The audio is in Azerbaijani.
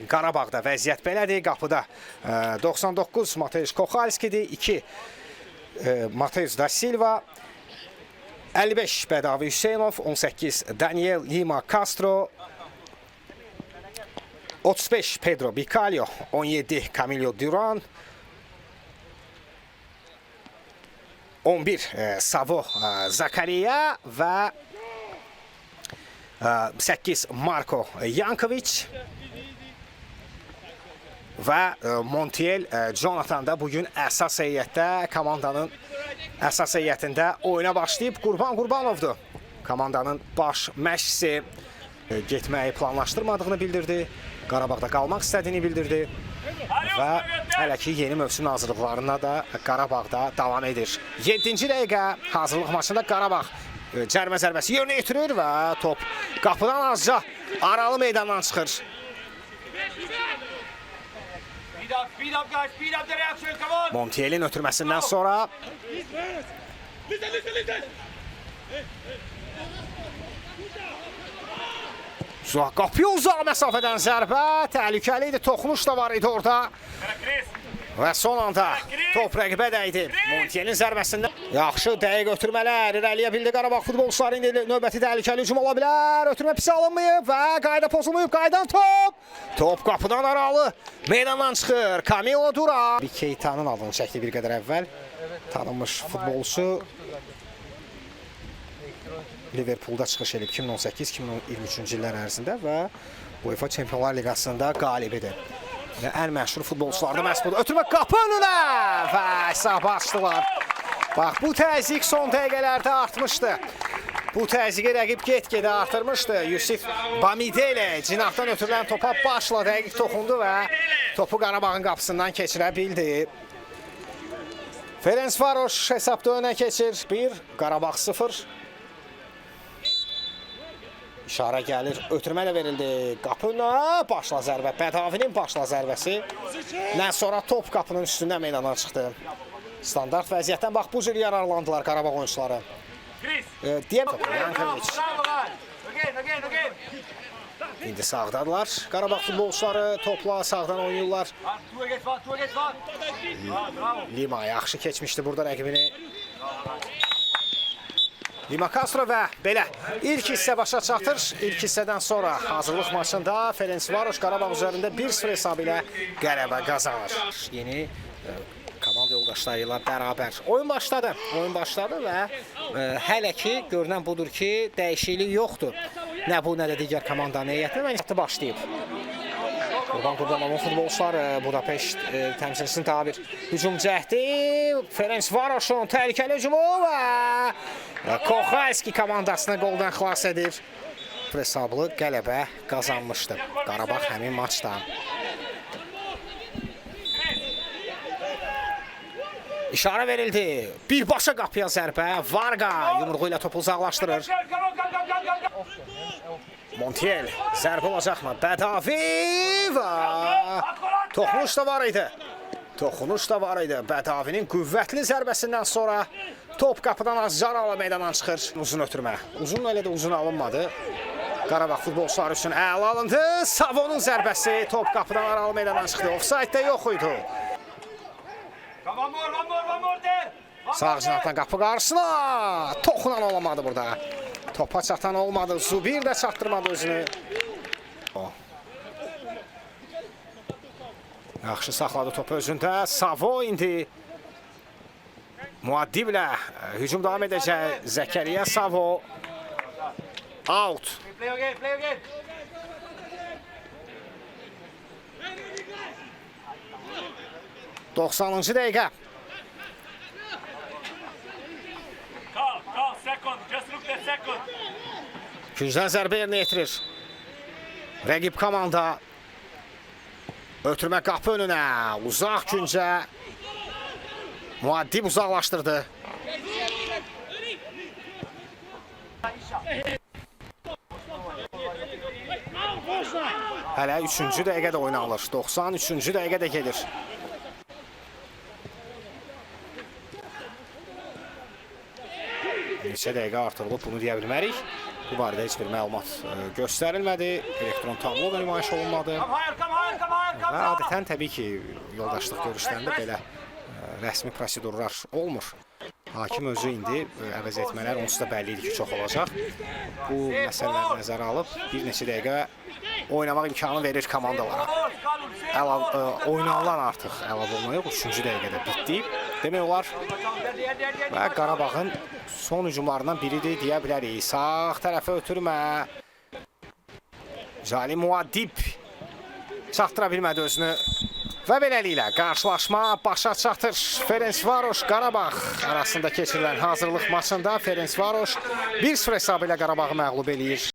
Qarabağda vəziyyət belədir. Qapıda 99 Mateusz Koxalskidir, 2 Mateus da Silva, 55 Bədavi Hüseynov, 18 Daniel Lima Castro, 35 Pedro Bicalho, 17 Camilo Duran, 11 Savo Zakaria və 8 Marko Yankovic və Montiel Jonathan da bugün əsas heyətdə, komandanın əsas heyətində oyuna başlayıb. Qurban Qurbanovdur. Komandanın baş məşqçisi getməyi planlaşdırmadığını bildirdi. Qarabağda qalmaq istədiyini bildirdi. Və hələ ki yeni mövsüm hazırlıqlarına da Qarabağda davam edir. 7-ci dəqiqə hazırlıq maçında Qarabağ cərmə zərbəsi yerinə yetirir və top qapıdan azca aralı meydandan çıxır. Montiel'in ötürməsindən sonra uzaq qapıya uzaq məsafədən zərbə təhlükəli idi, toxunuş da var idi orada. Və son anda top rəqibə dəydi. Montiel'in zərbəsindən yaxşı dəqiq ötürmələr irəliyə bildi Qarabağ futbolçuları. İndi növbəti təhlükəli hücum ola bilər. Ötürmə pis alınmayıb və qayda pozulmayıb. Qaydan top. Top qapıdan aralı meydandan çıxır. Camilo Duran. Bir Keita'nın adını çəkdi bir qədər əvvəl. Tanınmış futbolçu Liverpool'da çıxış edib 2018-2023-cü illər ərzində və UEFA Çempionlar Liqasında qalibidir. Və ən məşhur futbolçulardan məhz budur. Ötürmə qapı önünə və hesabı açdılar. Bax, bu təzyiq son dəqiqələrdə artmışdı. Bu təzyiqi rəqib get-gedə artırmışdı. Yusif Bamidele cinahdan ötürülən topa başla dəqiq toxundu və topu Qarabağın qapısından keçirə bildi. Ferencvaroş hesabda önə keçir. 1, Qarabağ 0. İşarə gəlir, ötürmə də verildi. Qapı önünə, başla zərbə. Bədavinin başla zərbəsi. Nə sonra top qapının üstündən meydana çıxdı. Standart vəziyyətdən bax bu cür yararlandılar Qarabağ oyunçuları. Yankovic. İndi sağdadılar. Qarabağ futbolçuları topla sağdan oynayırlar. Lima yaxşı keçmişdi burada rəqibini. Lima Castro və belə ilk hissə başa çatır. İlk hissədən sonra hazırlıq maçında Ferencvaroş Qarabağ üzərində 1-0 hesabı ilə qələbə qazanır. Yeni komanda yoldaşları ilə bərabər oyun başladı. Oyun başladı və hələ ki görünən budur ki, dəyişiklik yoxdur. Nə bu, nə də digər komandanın heyətində və başlayıb. Qurban Qurbanovun futbolçuları Budapeşt təmsilçisinin daha bir hücum cəhdi. Ferencvaroşun təhlükəli hücumu və Koxalski komandasını qoldan xilas edir. Hesablı qələbə qazanmışdı Qarabağ həmin maçda. İşarə verildi. Birbaşa qapıya zərbə. Varga yumruğu ilə topu uzaqlaşdırır. Montiel zərbə olacaqmı? Bədavi və toxunuş da var idi. Toxunuş da var idi. Bədavinin qüvvətli zərbəsindən sonra top qapıdan azca aralı meydandan çıxır. Uzun ötürmə. Uzun elə də uzun alınmadı. Qarabağ futbolçuları üçün əla alındı. Savonun zərbəsi top qapıdan aralı meydandan çıxdı. Ofsayд da yox idi. Sağ cinahdan qapı qarşısına. Toxunan olamadı burada. Topa çatan olmadı. Zubir də çatdırmadı özünü. Yaxşı saxladı topu özündə. Savo indi Muaddiblə hücum davam edəcək. Zəkəriyyə Savo. Out. Play again, play again. 90-cı dəqiqə. Call, call, second. Just look at second. Küncdən zərbə yerinə yetirir. Rəqib komanda ötürmə qapı önünə. Uzaq küncə Muaddib uzaqlaşdırdı. Hələ 3-cü dəqiqədə oynanılır. 93-cü dəqiqədə gedir. Neçə dəqiqə artırılıb bunu deyə bilmərik. Bu barədə heç bir məlumat göstərilmədi. Elektron tablo da nümayiş olunmadı. Come higher, come higher, come higher, come Və adətən təbii ki, yoldaşlıq görüşlərində belə rəsmi prosedurlar olmur. Hakim özü indi əvəz etmələr onsuz da bəlli idi ki, çox olacaq. Bu məsələləri nəzərə alıb bir neçə dəqiqə oynamaq imkanı verir komandalara. Oynanılan artıq əlavə olma yox, 3-cü dəqiqədə bitdi. Demək olar və Qarabağın son hücumlarından biridir deyə bilərik. Sağ tərəfə ötürmə. Cali Muadib çatdıra bilmədi özünü. Və beləliklə qarşılaşma başa çatır. Ferencvaroş Qarabağ arasında keçirilən hazırlıq maçında Ferencvaroş 1-0 hesabı ilə Qarabağı məğlub eləyir.